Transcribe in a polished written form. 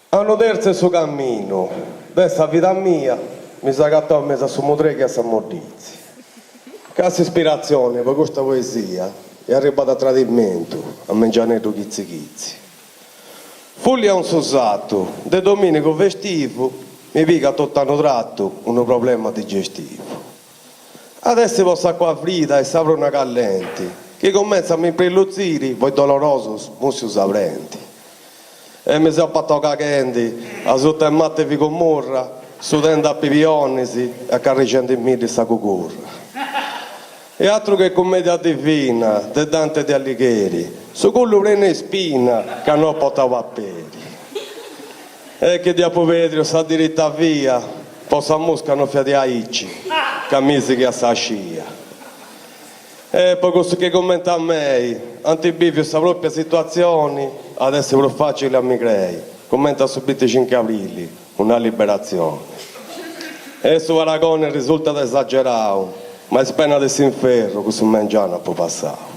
A unu terzu 'e su camminu de sa vida mia mi seu agatau in mesu a su mudregu e a sa modditzi. Ca s'ispiratzioni po custa poesia est arribada a tradimentu a mengianeddu chitzi chitzi. Fullia cun su satu de dominigu festivu mi pigat totu a unu tratu unu problema digestivu. At essi po s'acua frida e sa pruna callenti chi cumentzat a m'imprillutziri po is dolorosus mùssius sa brenti. E mi seu apatau caghendi asuta 'e mata 'e figumurra sudendi a pibionis e acarixendimiddi sa cugurra. E atru che cummedia divina de Dante de Alighieri, su culu prenu 'e ispina ca no portau paperi. E chi ddi apu pediu sa dirita via, po sa musca no fiat aici, ca mi sighiat sa scia. E po cussus chi cumenti a mei ant biviu sa propria situatzioni, at essi prus facili a mi crei, cumenti a su binticincu abrili, una liberatzioni. E su paragoni risultat esagerau, ma is penas de s'inferru cussu mengianu apu passau.